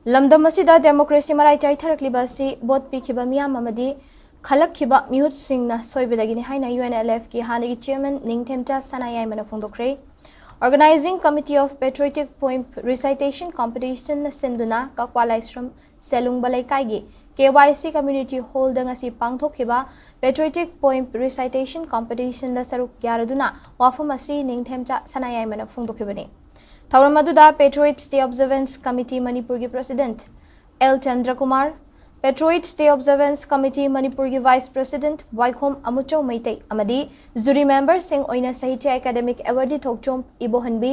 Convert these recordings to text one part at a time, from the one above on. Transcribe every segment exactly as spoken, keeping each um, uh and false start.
ꯂꯝꯗꯝ ꯑꯁꯤꯗ ꯗꯦꯃꯣꯀ꯭ꯔꯦꯁꯤ ꯃꯔꯥꯏ ꯆꯥꯏꯊꯔꯛꯂꯤꯕ ꯑꯁꯤ ꯚꯣꯠ ꯄꯤꯈꯤꯕ ꯃꯤꯌꯥꯝ ꯑꯃꯗꯤ ꯈꯜꯂꯛꯈꯤꯕ ꯃꯤꯍꯨꯠꯁꯤꯡꯅ ꯁꯣꯏꯕꯗꯒꯤꯅꯤ ꯍꯥꯏꯅ UNLFꯀꯤ ꯍꯥꯟꯅꯒꯤ ꯆꯤꯌꯔꯃꯦꯟ ꯅꯤꯡꯊꯦꯝꯆꯥ ꯁꯅꯥꯌꯥꯏꯃꯅ ꯐꯣꯡꯗꯣꯛꯈ꯭ꯔꯦ꯫ Organizing Committee of Patriotic Poem Recitation Competitionꯅ ꯁꯤꯟꯗꯨꯅ ꯀꯛꯋꯥ ꯂꯥꯏꯁ꯭ꯔꯝ ꯁꯦꯂꯨꯡꯕ ꯂꯩꯀꯥꯏꯒꯤ KYC Community Hallꯗ ꯉꯁꯤ ꯄꯥꯡꯊꯣꯛꯈꯤꯕ Patriotic Poem Recitation Competitionꯗ ꯁꯔꯨꯛ ꯌꯥꯔꯗꯨꯅ ꯋꯥꯐꯝ ꯑꯁꯤ ꯅꯤꯡꯊꯦꯝꯆꯥ ꯁꯅꯥꯌꯥꯏꯃꯅ ꯐꯣꯡꯗꯣꯛꯈꯤꯕꯅꯤ꯫ ꯊꯧꯔꯝ ꯑꯗꯨꯗ Patriots Day Observance Committee ꯃꯅꯤꯄꯨꯔꯒꯤ President L Chandrakumar, Patriots Day Observance Committee ꯃꯅꯤꯄꯨꯔꯒꯤ Vice President ꯋꯥꯏꯈꯣꯝ ꯑꯃꯨꯆꯧ ꯃꯩꯇꯩ ꯑꯃꯗꯤ jury memberꯁꯤꯡ ꯑꯣꯏꯅ Sahitya Academic Awardee ꯊꯣꯛꯆꯣꯝ ꯏꯕꯣꯍꯟꯕꯤ,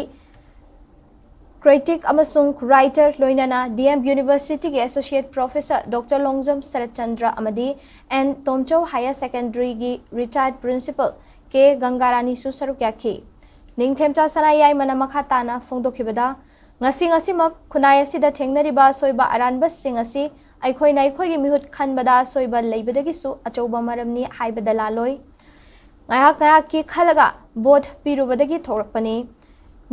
critic ꯑꯃꯁꯨꯡ writer, ꯂꯣꯏꯅꯅ DM Universityꯒꯤ Associate Professor Doctor Longjam Saratchandra ꯑꯃꯗꯤ N ꯇꯣꯝꯆꯧ Higher Secondaryꯒꯤ retired Principal ꯀꯦ ꯒꯪꯒꯥꯔꯥꯅꯤꯁꯨ ꯁꯔꯨꯛ ꯌꯥꯈꯤ꯫ ꯅꯤꯡꯊꯦꯝꯆꯥ ꯁꯅꯥꯌꯥꯏꯃꯅ ꯃꯈꯥ ꯇꯥꯅ ꯐꯣꯡꯗꯣꯛꯈꯤꯕꯗ, ꯉꯁꯤ ꯉꯁꯤꯃꯛ ꯈꯨꯟꯅꯥꯏ ꯑꯁꯤꯗ ꯊꯦꯡꯅꯔꯤꯕ ꯑꯁꯣꯏꯕ ꯑꯔꯥꯟꯕꯁꯤꯡ ꯑꯁꯤ ꯑꯩꯈꯣꯏꯅ ꯑꯩꯈꯣꯏꯒꯤ ꯃꯤꯍꯨꯠ ꯈꯟꯕꯗ ꯑꯁꯣꯏꯕ ꯂꯩꯕꯗꯒꯤꯁꯨ ꯑꯆꯧꯕ ꯃꯔꯝꯅꯤ ꯍꯥꯏꯕꯗ ꯂꯥꯜꯂꯣꯏ꯫ ꯉꯥꯏꯍꯥꯛ ꯉꯥꯏꯍꯥꯛꯀꯤ ꯈꯜꯂꯒ ꯚꯣꯠ ꯄꯤꯔꯨꯕꯗꯒꯤ ꯊꯣꯛꯂꯛꯄꯅꯤ꯫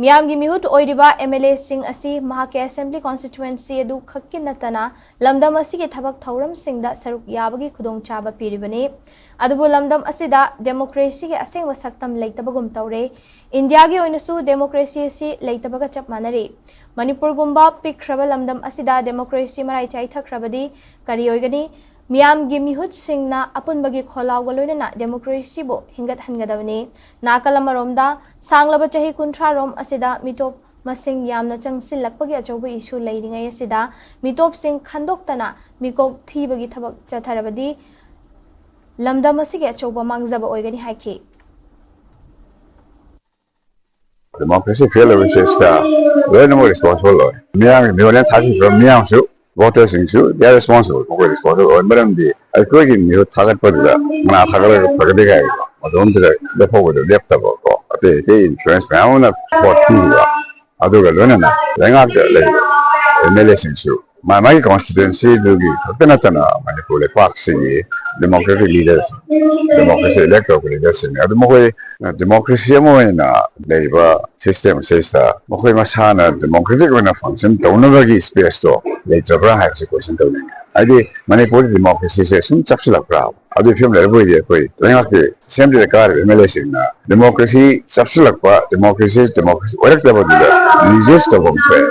ꯃꯤꯌꯥꯝꯒꯤ ꯃꯤꯍꯨꯠ ꯑꯣꯏꯔꯤꯕ MLAꯁꯤꯡ ꯑꯁꯤ ꯃꯍꯥꯛꯀꯤ assembly constituency ꯑꯗꯨ ꯈꯛꯀꯤ ꯅꯠꯇꯅ ꯂꯝꯗꯝ ꯑꯁꯤꯒꯤ ꯊꯕꯛ ꯊꯧꯔꯝꯁꯤꯡꯗ ꯁꯔꯨꯛ ꯌꯥꯕꯒꯤ ꯈꯨꯗꯣꯡꯆꯥꯕ ꯄꯤꯔꯤꯕꯅꯤ꯫ ꯑꯗꯨꯕꯨ ꯂꯝꯗꯝ ꯑꯁꯤꯗ democracyꯒꯤ ꯑꯁꯦꯡꯕ ꯁꯛꯇꯝ ꯂꯩꯇꯕꯒꯨꯝ ꯇꯧꯔꯦ꯫ ꯏꯟꯗꯤꯌꯥꯒꯤ ꯑꯣꯏꯅꯁꯨ democracy ꯑꯁꯤ ꯂꯩꯇꯕꯒ ꯆꯞ ꯃꯥꯟꯅꯔꯦ꯫ ꯃꯅꯤꯄꯨꯔꯒꯨꯝꯕ ꯄꯤꯛꯈ꯭ꯔꯕ ꯂꯝꯗꯝ ꯑꯁꯤꯗ democracy ꯃꯔꯥꯏ ꯆꯥꯏꯊꯈ꯭ꯔꯕꯗꯤ ꯀꯔꯤ ꯑꯣꯏꯒꯅꯤ? ꯃꯤꯌꯥꯝꯒꯤ ꯃꯤꯍꯨꯠꯁꯤꯡꯅ ꯑꯄꯨꯟꯕꯒꯤ ꯈꯣꯜꯂꯥꯎꯒ ꯂꯣꯏꯅꯅ democracyꯕꯨ ꯍꯤꯡꯒꯠꯍꯟꯒꯗꯕꯅꯤ꯫ ꯅꯥꯀꯜ ꯑꯃꯔꯣꯝꯗ, ꯁꯥꯡꯂꯕ ꯆꯍꯤ ꯀꯨꯟꯊ꯭ꯔꯥ ꯔꯣꯝ ꯑꯁꯤꯗ ꯃꯤꯇꯣꯞ ꯃꯁꯤꯡ ꯌꯥꯝꯅ ꯆꯪꯁꯤꯜꯂꯛꯄꯒꯤ ꯑꯆꯧꯕ issue ꯂꯩꯔꯤꯉꯩ ꯑꯁꯤꯗ ꯃꯤꯇꯣꯞꯁꯤꯡ ꯈꯟꯗꯣꯛꯇꯅ ꯃꯤꯀꯣꯛ ꯊꯤꯕꯒꯤ ꯊꯕꯛ ꯆꯠꯊꯔꯕꯗꯤ ꯂꯝꯗꯝ ꯑꯁꯤꯒꯤ ꯑꯆꯧꯕ ꯃꯥꯡꯖꯕ ꯑꯣꯏꯒꯅꯤ ꯍꯥꯏꯈꯤ꯫ Democracy fail ꯑꯣꯏꯕꯁꯤꯗ ꯂꯣꯏꯅꯃꯛ responsible ꯑꯣꯏ꯫ ꯃꯤꯌꯥꯝꯒꯤ ꯃꯤꯍꯨꯠꯅ ꯊꯥꯈꯤꯕ ꯃꯤꯌꯥꯝꯁꯨ, voterꯁꯤꯡꯁꯨ they are responsible, ꯃꯈꯣꯏ responsible ꯑꯣꯏ꯫ ꯃꯔꯝꯗꯤ ꯑꯩꯈꯣꯏꯒꯤ ꯃꯤꯍꯨꯠ ꯊꯥꯒꯠꯄꯗꯨꯗ ꯀꯅꯥ ꯊꯥꯒꯠꯂꯒ ꯐꯒꯅꯤ ꯍꯥꯏꯕꯗꯣ ꯃꯗꯣꯝꯗꯨꯗ ꯂꯦꯞꯍꯧꯕꯗ ꯂꯦꯞꯇꯕ ꯀꯣ, ꯑꯇꯩ ꯑꯇꯩ influence ꯃꯌꯥꯝ ꯑꯃꯅ vote ꯄꯤꯈꯤꯕ, ꯑꯗꯨꯒ ꯂꯣꯏꯅꯅ ꯂꯩꯉꯥꯛꯇ ꯂꯩꯔꯤꯕ MLAꯁꯤꯡꯁꯨ ꯃꯥ ꯃꯥꯒꯤ ꯀꯣꯟꯁꯇꯤꯇ꯭ꯋꯦꯟꯁꯤꯗꯨꯒꯤ ꯈꯛꯇ ꯅꯠꯇꯅ ꯃꯅꯤꯄꯨꯔ ꯂꯩꯄꯥꯛꯁꯤꯒꯤ ꯗꯦꯃꯣꯀ꯭ꯔꯦꯇꯤꯛ ꯂꯤꯗꯔꯁ, ꯗꯦꯃꯣꯀ꯭ꯔꯦꯁꯤ ꯏꯂꯦꯛ ꯇꯧꯔꯛꯄ ꯂꯤꯗꯔꯁꯤꯡꯅꯤ꯫ ꯑꯗꯨ ꯃꯈꯣꯏ ꯗꯦꯃꯣꯀ꯭ꯔꯦꯁꯤ ꯑꯃ ꯑꯣꯏꯅ ꯂꯩꯔꯤꯕ ꯁꯤꯁꯇꯦꯝ ꯑꯁꯤꯗ ꯃꯈꯣꯏ ꯃꯁꯥꯅ ꯗꯦꯃꯣꯀ꯭ꯔꯦꯇꯤꯛ ꯑꯣꯏꯅ ꯐꯪꯁꯟ ꯇꯧꯅꯕꯒꯤ ꯁ꯭ꯄꯦꯁꯇꯣ ꯂꯩꯇ꯭ꯔꯕ꯭ꯔꯥ ꯍꯥꯏꯕꯁꯤ ꯀꯣꯏꯁꯟ ꯇꯧꯅꯤꯡꯉꯤ꯫ ꯍꯥꯏꯗꯤ ꯃꯅꯤꯄꯨꯔꯗ ꯗꯦꯃꯣꯀ꯭ꯔꯦꯁꯤꯁꯦ ꯁꯨꯝ ꯆꯞꯁꯤꯜꯂꯛꯄ꯭ꯔꯥ? ꯑꯗꯨꯒꯤ ꯐꯤꯕꯝ ꯂꯩꯔꯕ ꯑꯣꯏꯗꯤ ꯑꯩꯈꯣꯏ ꯂꯩꯉꯥꯛꯀꯤ ꯑꯦꯁꯦꯝꯕ꯭ꯂꯤꯗ ꯀꯥꯔꯤꯕ ꯑꯦꯝ ꯑꯦꯜ ꯑꯦꯁꯤꯡꯅ ꯗꯦꯃꯣꯀ꯭ꯔꯦꯁꯤ ꯆꯞꯁꯤꯜꯂꯛꯄ, ꯗꯦꯃꯣꯀ꯭ꯔꯦꯁꯤ ꯗꯦꯃꯣꯀ꯭ꯔꯦꯁꯤ ꯑꯣꯏꯔꯛꯇꯕꯗꯨꯗ ꯔꯤꯖꯤꯁ ꯇꯧꯐꯝ ꯊꯣꯛꯑꯦ,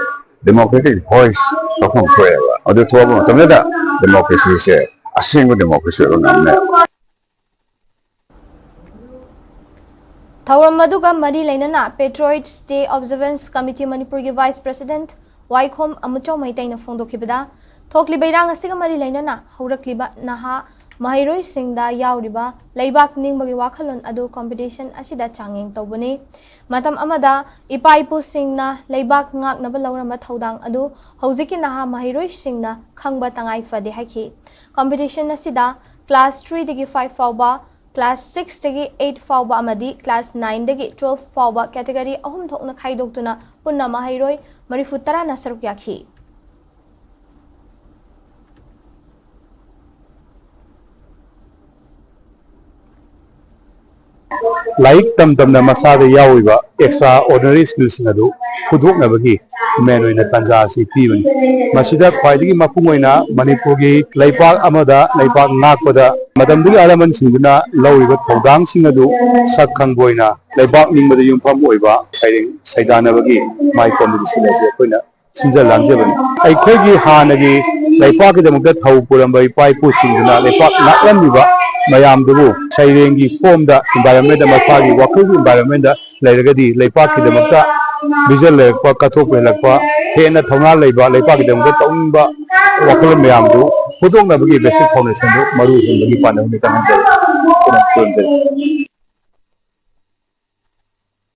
ꯗꯦꯃꯣꯀ꯭ꯔꯦꯇꯤꯛ ꯚꯣꯏꯁ ꯂꯧꯐꯝ ꯊꯣꯛꯑꯦꯕ꯫ ꯑꯗꯨ ꯊꯣꯛꯂꯛꯄ ꯃꯇꯝꯗꯗ ꯗꯦꯃꯣꯀ꯭ꯔꯦꯁꯤꯁꯦ ꯑꯁꯦꯡꯕ ꯗꯦꯃꯣꯀ꯭ꯔꯦꯁꯤ ꯑꯣꯏꯕ ꯉꯝꯃꯦ꯫ ꯊꯧꯔꯝ ꯑꯗꯨꯒ ꯃꯔꯤ ꯂꯩꯅꯅ Patriots Day Observance Committee ꯃꯅꯤꯄꯨꯔꯒꯤ ꯚꯥꯏꯁ ꯄ꯭ꯔꯦꯁꯤꯗꯦꯟꯠ ꯋꯥꯏꯈꯣꯝ ꯑꯃꯨꯆꯧ ꯃꯩꯇꯩꯅ ꯐꯣꯡꯗꯣꯛꯈꯤꯕꯗ, ꯊꯣꯛꯂꯤꯕ ꯏꯔꯥꯡ ꯑꯁꯤꯒ ꯃꯔꯤ ꯂꯩꯅꯅ ꯍꯧꯔꯛꯂꯤꯕ ꯅꯍꯥ ꯃꯍꯩꯔꯣꯏꯁꯤꯡꯗ ꯌꯥꯎꯔꯤꯕ ꯂꯩꯕꯥꯛ ꯅꯤꯡꯕꯒꯤ ꯋꯥꯈꯜꯂꯣꯟ ꯑꯗꯨ ꯀꯝꯄꯤꯇꯤꯁꯟ ꯑꯁꯤꯗ ꯆꯥꯡꯌꯦꯡ ꯇꯧꯕꯅꯤ꯫ ꯃꯇꯝ ꯑꯃꯗ ꯏꯄꯥ ꯏꯄꯨꯁꯤꯡꯅ ꯂꯩꯕꯥꯛ ꯉꯥꯛꯅꯕ ꯂꯧꯔꯝꯕ ꯊꯧꯗꯥꯡ ꯑꯗꯨ ꯍꯧꯖꯤꯛꯀꯤ ꯅꯍꯥ ꯃꯍꯩꯔꯣꯏꯁꯤꯡꯅ ꯈꯪꯕ ꯇꯉꯥꯏ ꯐꯗꯦ ꯍꯥꯏꯈꯤ꯫ ꯀꯝꯄꯤꯇꯤꯁꯟ ꯑꯁꯤꯗ ꯀ꯭ꯂꯥꯁ ꯊ꯭ꯔꯤꯗꯒꯤ ꯐꯥꯏꯚ ꯐꯥꯎꯕ, ꯀ꯭ꯂꯥꯁ ꯁꯤꯛꯁꯇꯒꯤ ꯑꯩꯠ ꯐꯥꯎꯕ ꯑꯃꯗꯤ ꯀ꯭ꯂꯥꯁ ꯅꯥꯏꯟꯗꯒꯤ ꯇꯨꯋꯦꯜꯐ ꯐꯥꯎꯕ ꯀꯦꯇꯦꯒꯣꯔꯤ ꯑꯍꯨꯝ ꯊꯣꯛꯅ ꯈꯥꯏꯗꯣꯛꯇꯨꯅ ꯄꯨꯟꯅ ꯃꯍꯩꯔꯣꯏ ꯃꯔꯤꯐꯨ ꯇꯔꯥꯅ ꯁꯔꯨꯛ ꯌꯥꯈꯤ꯫ ꯂꯥꯏꯔꯤꯛ ꯇꯝ ꯇꯝꯅ ꯃꯁꯥꯗ ꯌꯥꯎꯔꯤꯕ ꯑꯦꯛꯁꯇ꯭ꯔꯥ ꯑꯣꯔꯗꯤꯅꯔꯤ ꯁ꯭ꯀꯤꯜꯁꯤꯡ ꯑꯗꯨ ꯐꯨꯗꯣꯛꯅꯕꯒꯤ ꯃꯦꯟ ꯑꯣꯏꯅ ꯇꯥꯟꯖꯥ ꯑꯁꯤ ꯄꯤꯕꯅꯤ꯫ ꯃꯁꯤꯗ ꯈ꯭ꯋꯥꯏꯗꯒꯤ ꯃꯄꯨꯡ ꯑꯣꯏꯅ ꯃꯅꯤꯄꯨꯔꯒꯤ ꯂꯩꯄꯥꯛ ꯑꯃꯗ ꯂꯩꯄꯥꯛ ꯉꯥꯛꯄꯗ ꯃꯇꯝꯗꯨꯒꯤ ꯑꯍꯜ ꯂꯃꯟꯁꯤꯡꯗꯨꯅ ꯂꯧꯔꯤꯕ ꯊꯧꯗꯥꯡꯁꯤꯡ ꯑꯗꯨ ꯁꯛ ꯈꯪꯕ ꯑꯣꯏꯅ ꯂꯩꯕꯥꯛ ꯅꯤꯡꯕꯗ ꯌꯨꯝꯐꯝ ꯑꯣꯏꯕ ꯁꯩꯔꯦꯡ ꯁꯩꯗꯥꯟꯅꯕꯒꯤ ꯃꯥꯏ ꯀꯝꯄꯤꯇꯤꯁꯟ ꯑꯁꯤ ꯑꯩꯈꯣꯏꯅ ꯁꯤꯟꯖ ꯂꯥꯡꯖꯕꯅꯤ꯫ ꯑꯩꯈꯣꯏꯒꯤ ꯍꯥꯟꯅꯒꯤ ꯂꯩꯄꯥꯛꯀꯤꯗꯃꯛꯇ ꯊꯧ ꯄꯨꯔꯝꯕ ꯏꯄꯥ ꯏꯄꯨꯁꯤꯡꯗꯨꯅ ꯂꯩꯄꯥꯛ ꯉꯥꯛꯂꯝꯃꯤꯕ ꯃꯌꯥꯝꯗꯨꯕꯨ ꯁꯩꯔꯦꯡꯒꯤ ꯐꯣꯝꯗ ꯏꯟꯚꯥꯏꯔꯣꯟꯃꯦꯟꯗ ꯃꯁꯥꯒꯤ ꯋꯥꯈꯜꯒꯤ ꯏꯟꯚꯥꯏꯔꯣꯟꯃꯦꯟꯗ ꯂꯩꯔꯒꯗꯤ ꯂꯩꯄꯥꯛꯀꯤꯗꯃꯛꯇ ꯚꯤꯖꯟ ꯂꯩꯔꯛꯄ, ꯀꯠꯊꯣꯛꯄ ꯍꯦꯜꯂꯛꯄ, ꯍꯦꯟꯅ ꯊꯧꯅꯥ ꯂꯩꯕ, ꯂꯩꯄꯥꯛꯀꯤꯗꯃꯛꯇ ꯇꯧꯅꯤꯡꯕ ꯋꯥꯈꯜꯂꯣꯟ ꯃꯌꯥꯝꯗꯨ ꯐꯣꯡꯗꯣꯛꯅꯕꯒꯤ ꯕꯦꯁꯤꯛ ꯐꯥꯎꯟꯗꯦꯁꯟꯗꯨ ꯃꯔꯨ ꯍꯨꯟꯕꯒꯤ ꯄꯥꯟꯗꯝ ꯑꯃ ꯆꯪꯍꯟꯖꯔꯤ꯫